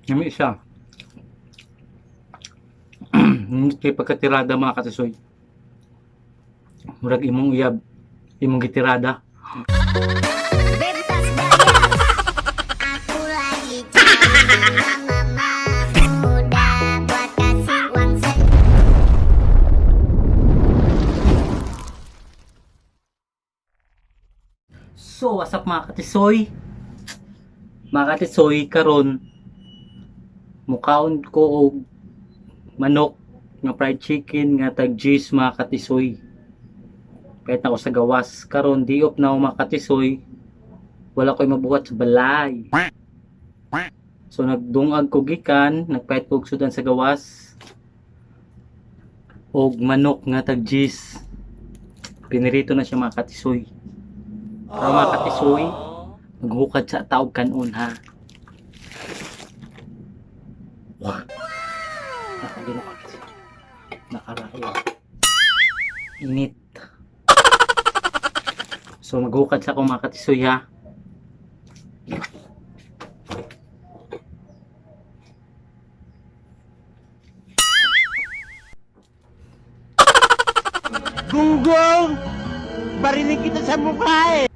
Yami siya. Kay pagkatirada, mga katisoy. Murag imong uyab, imong gitirada. Bebas gaya. Aku lagi cari mama muda buat kasih uang. So, what's up, mga katisoy? Mga katisoy, karon mukaon ko og manok nga fried chicken nga tag G's, mga katisoy. Kahit na ako sa gawas, karon di off na ako, mga katisoy. Wala ko'y mabuhat sa balay. So nagdungag ko gikan, nagpahit ko og sudan sa gawas og manok nga tag G's. Pinirito na siya, mga katisoy. Pero mga katisoy, maghukad sa taog kanon ha. Wah. Nakagino ka. Nakarayo. Init. So maghukad sa ako, mga katisoy, ha. Gunggong! Barinig kita sa mukha eh!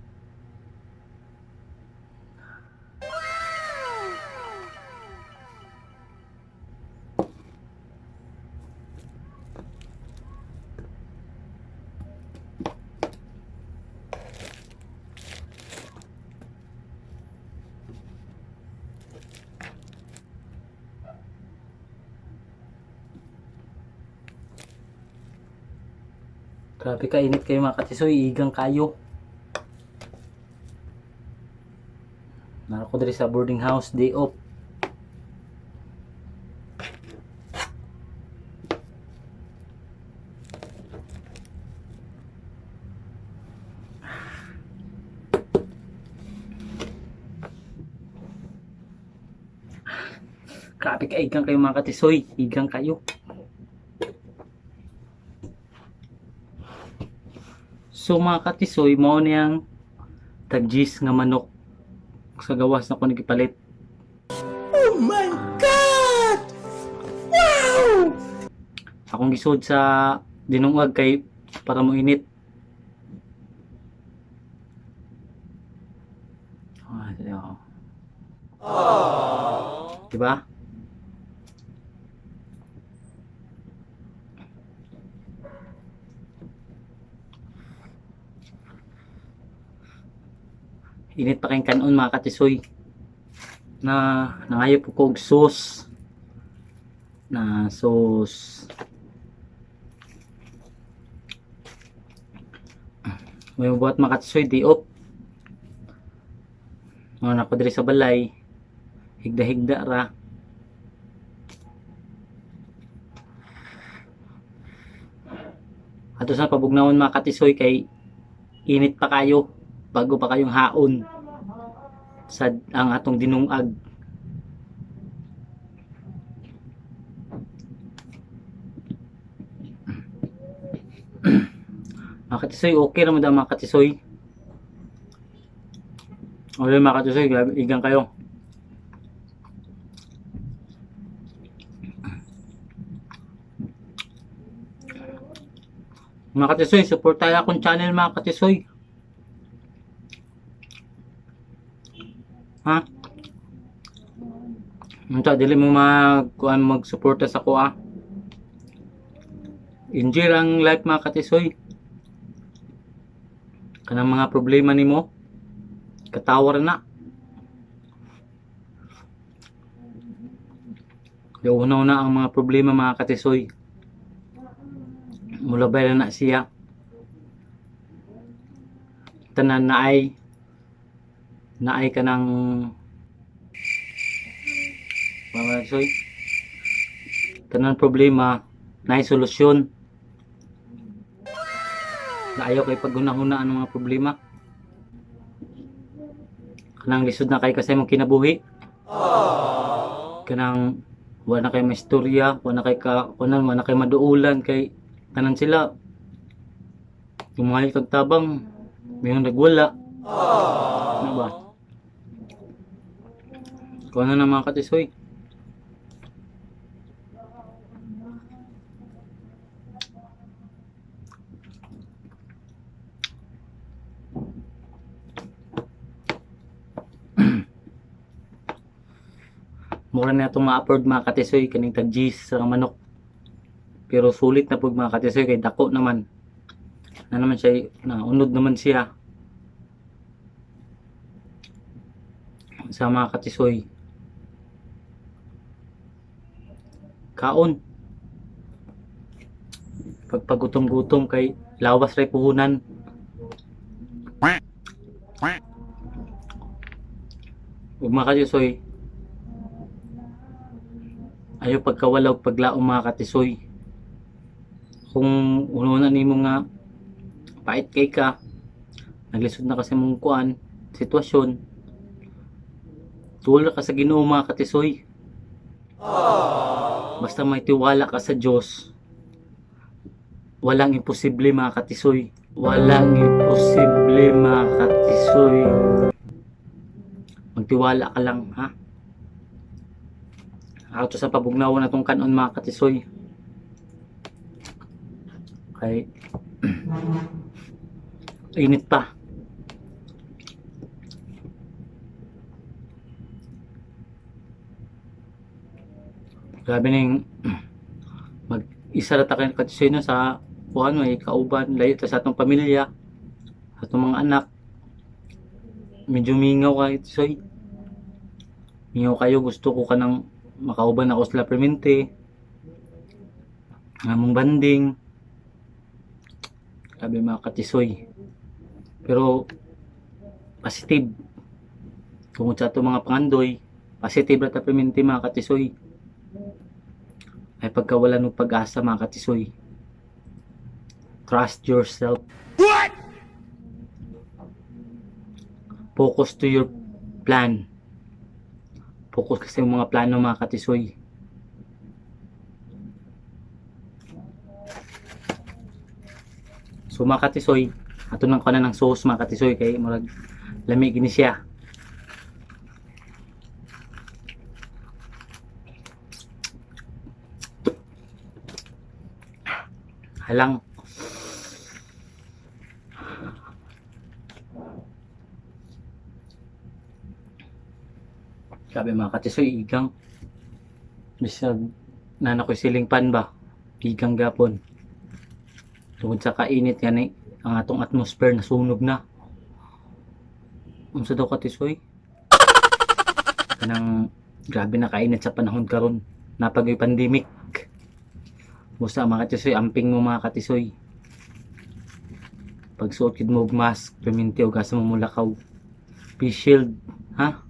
Grabe ka init kayo, mga katisoy, igang kayo. Nara ko diri sa boarding house, day off. Grabe ka igang kayo, mga katisoy, igang kayo. So mga katisoy, mao niyang tag-gis nga manok sa gawas na ko nagipalit. Oh my God! Wow! Akong gisod sa dinungag kay para mo init. Ah, oh. Diba? Init pa kayong kanon, mga katisoy. Na nangayo po ko og sauce. Na sauce. May mabuhat, mga katisoy, di off. Mga ako diri sa balay. Higda-higda ra. Ato sa pabugnawon, mga katisoy, kay init pa kayo bago pa kayong haon sa ang atong dinungag. Mga katisoy, okay naman daw, mga katisoy. Okay, mga katisoy, grabe, igang kayo. Mga katisoy, support tayo akong channel, mga katisoy. Ha? Unta dili mo mag kuan magsuporta sa kuha. Enjoy ang life, mga katisoy. Kanang mga problema nimo katawar na. Unaw na ang mga problema, mga katisoy. Mulabay na na siya. Tanan na ay naay ka ng mga katisoy. Tanan problema naay solusyon. Naayaw kay paghunahuna ang mga problema. Kanang lisod na kay kasi mong kinabuhi. Kanang wa na kay maistorya, wa na kay ka kunan, wa na kay maduulan kay tanan sila. Gumahay kag tabang, may nagwala. Ano ba? Kuno na, mga katisoy. Mura na itong ma-afford mga katisoy kaning tag G's sa manok. Pero sulit na pud mga katisoy kay dako naman. Na naman siya na unod naman siya. Sa mga katisoy. Kaon. Pagpagutom-gutom kay lawas ray puhunan. Ug mga katisoy, ayaw pagkawala og paglaom mga katisoy. Kung uno na nimo nga pait kay ka, naglisod na kasi mong kuan, sitwasyon, tuwala ka sa Ginoo mga katisoy. Basta may tiwala ka sa Diyos, walang imposible mga katisoy. Walang imposible mga katisoy. Magtiwala ka lang, ha? Ato sa pabugnawan na tong kanon mga katisoy. Kay init pa. Grabe ning mag isa ra ta kay katisoy no sa kuan may kauban layo ta sa atong pamilya, atong mga anak. Medyo mingaw ka katisoy. Mingaw kayo, gusto ko kanang makauban ako sila permente. Among banding. Grabe mga katisoy. Pero positive. Tungod sa atong mga pangandoy, positive ra ta permente mga katisoy. Ay pagkawala ng pag-asa mga katisoy. Trust yourself. What? Focus to your plan. Focus kasi yung mga plano mga katisoy. So mga katisoy, ato nang kuha na ng sauce mga katisoy kay murag lami gini siya. Halang. Grabe mga katisoy, igang. Bisag nana ko'y siling pan ba? Igang gapon. Tungod sa kainit gani, ang atong atmosphere nasunog na. Unsa daw katisoy? Kanang grabe na kainit sa panahon karon. Napag pandemic. Musta mga katisoy, amping mo mga katisoy. Pagsuot gid mo og mask, perminti og asa mo mulakaw. Face shield, ha?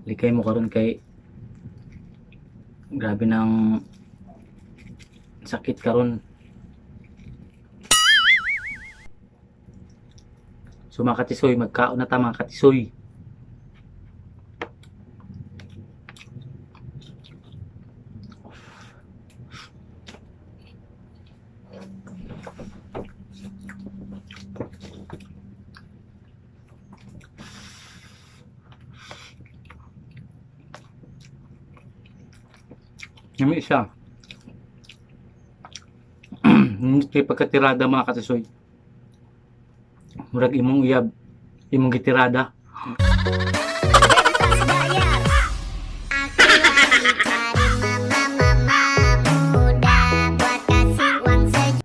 Likay mo karon kay grabe ng sakit karon. So mga katisoy, magkaon na ta mga katisoy. Yung isa. Hindi kay pagkatirada mga katisoy. Murag imong uyab, imong gitirada. Bebas bayar. Aku lagi cari mama mama muda buat kasih uang sejuta.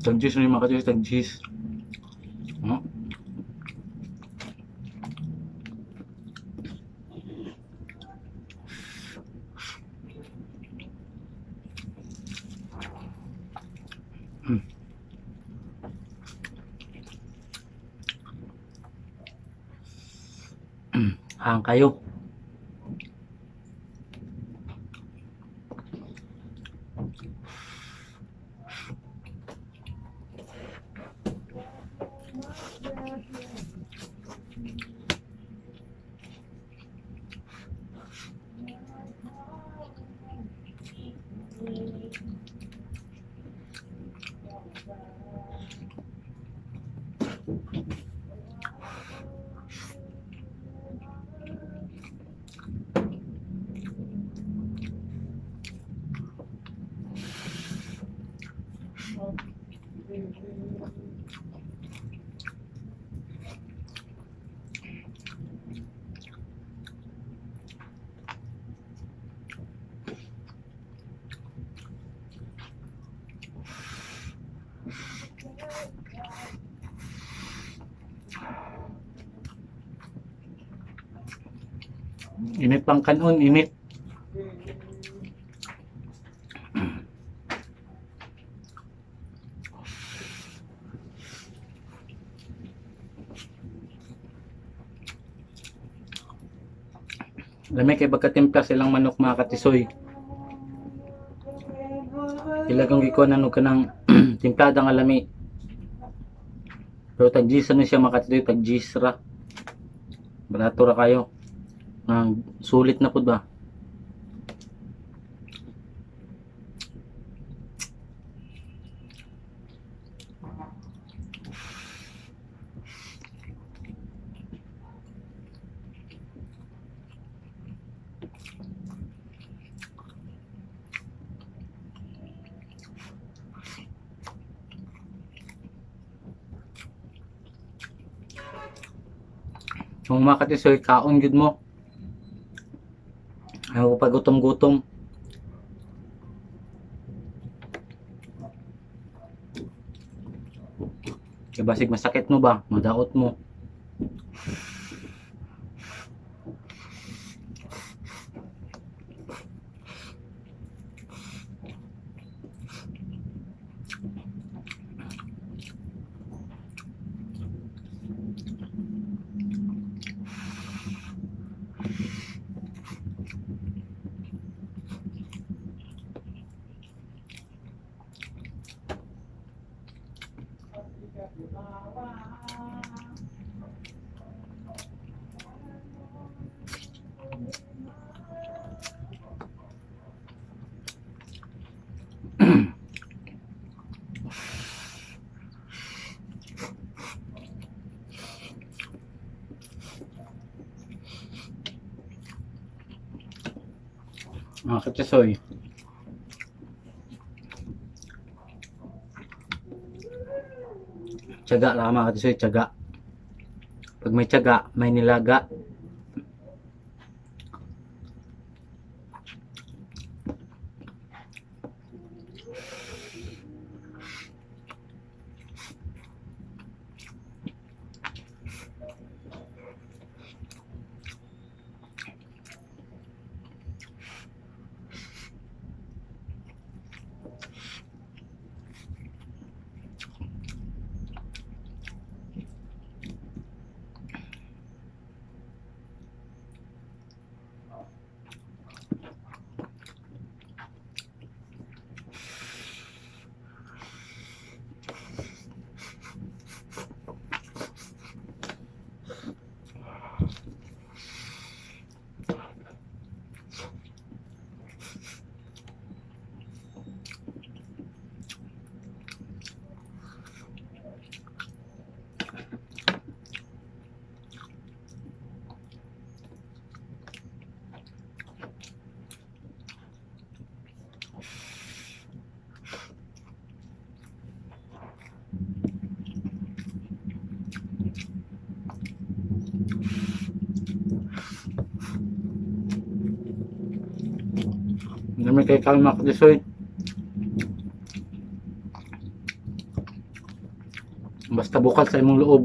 Tag cheese na yung mga katisoy, tag cheese. Ano? Hang kayo. Init pang kanon, init. Lamay kay pagkatimpla silang manok, mga katisoy. Ilagang gikuan og kanang timplada nga lami. Pero tag na siya, mga katisoy, tag ra. Barato ra kayo. Ang sulit na pud ba? Kung mga katisoy, kaon gud mo. Ayaw ko pagutom-gutom. Kaya basig masakit mo ba? Madaot mo. Mga katisoy. Tiyaga lang, mga katisoy, tiyaga. Pag may tiyaga, may nilaga. Naman kay kalma, katisoy. Basta bukal sa imong loob.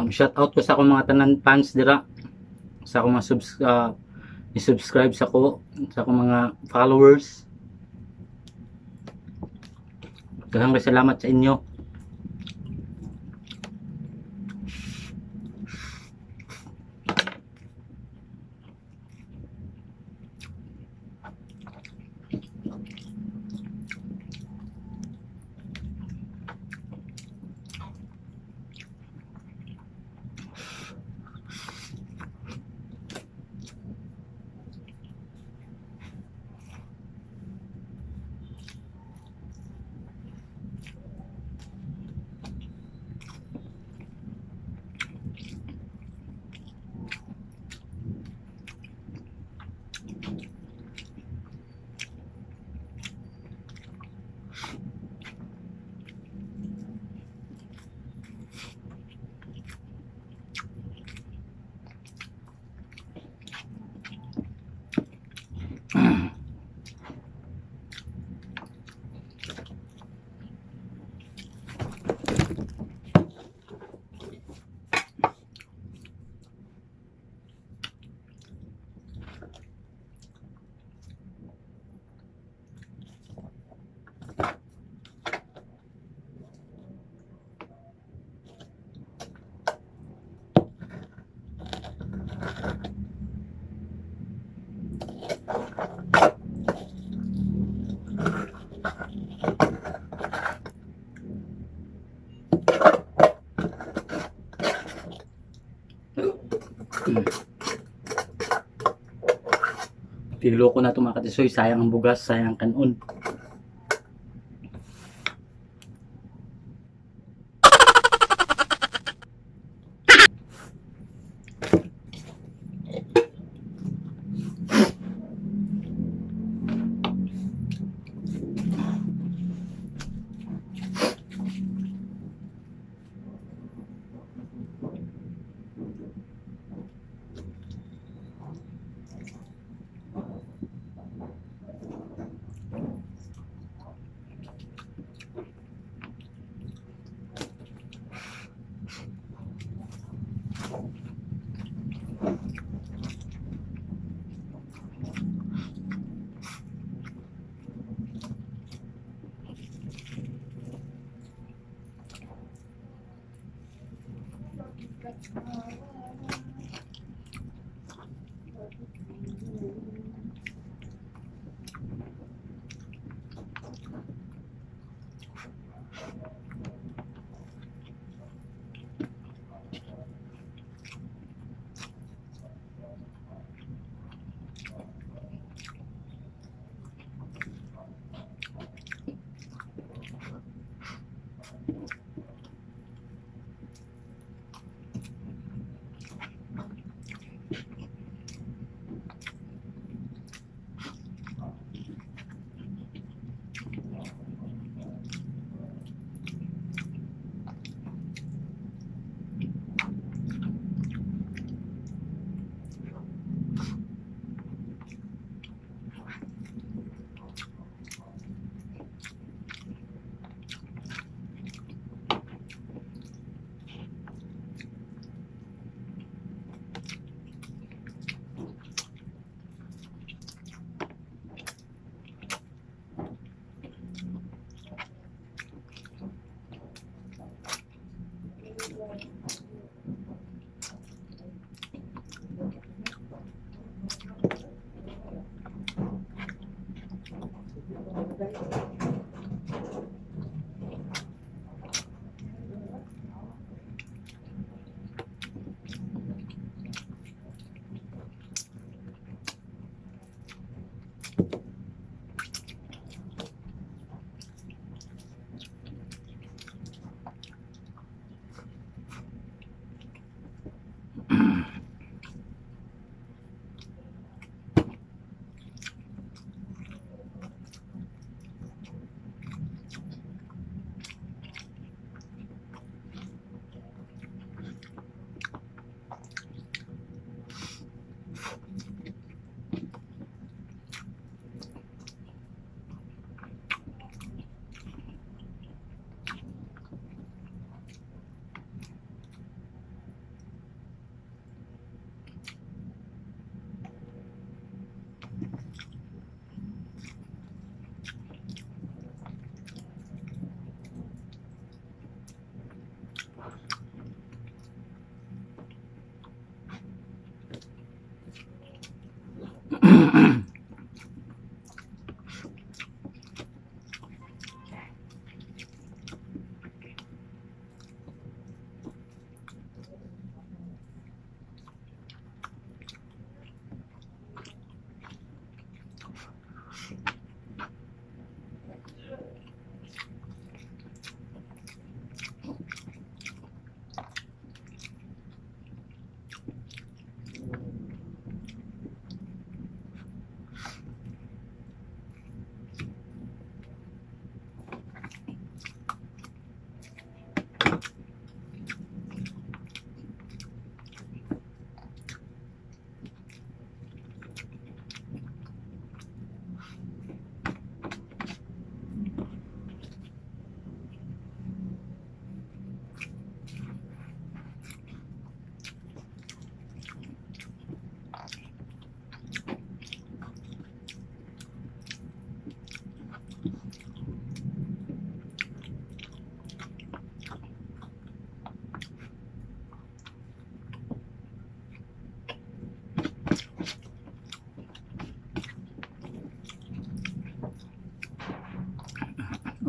Shout out ko sa akong mga tanan fans dira, sa akong mga i-subscribe sa ko, sa akong mga followers. Daghang salamat sa inyo. Pilo ko na ito, mga katisoy. Sayang ang bugas, sayang ang kanon.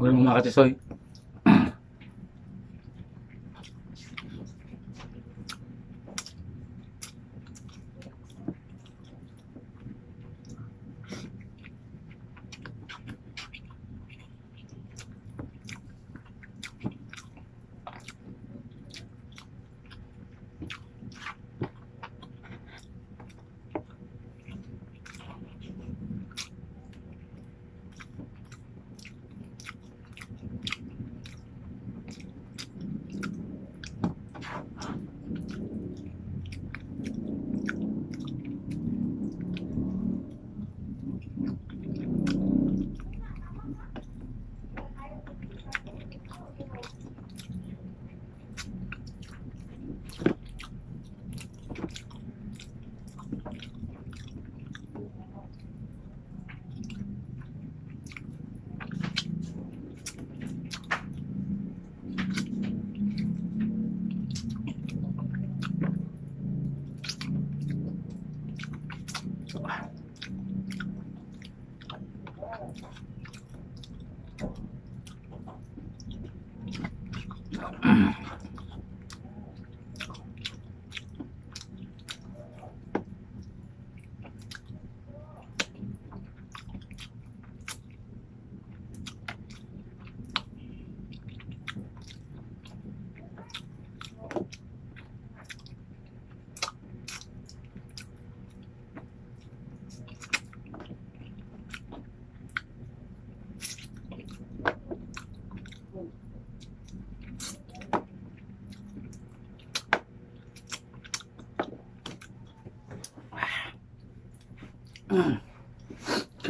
Okay, mga katisoy.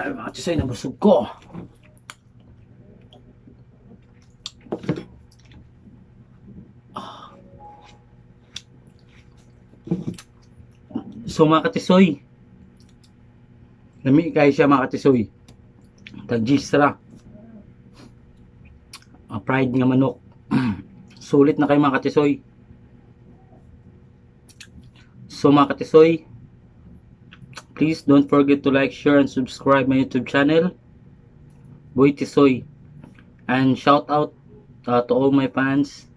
Grabe, mga katisoy, nabusog ko. So, mga katisoy, lami kayo siya, mga katisoy. Tag-gisra. Pride nga manok. Sulit na kayo, mga katisoy. So, mga katisoy, please don't forget to like, share, and subscribe my YouTube channel, Boy Tisoy. And shout out to all my fans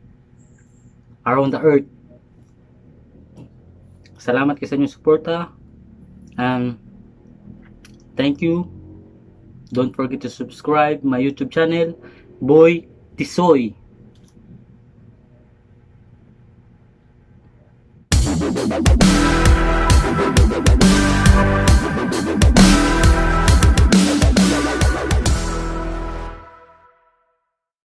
around the earth. Salamat kay sa inyong suporta. And thank you. Don't forget to subscribe my YouTube channel, Boy Tisoy.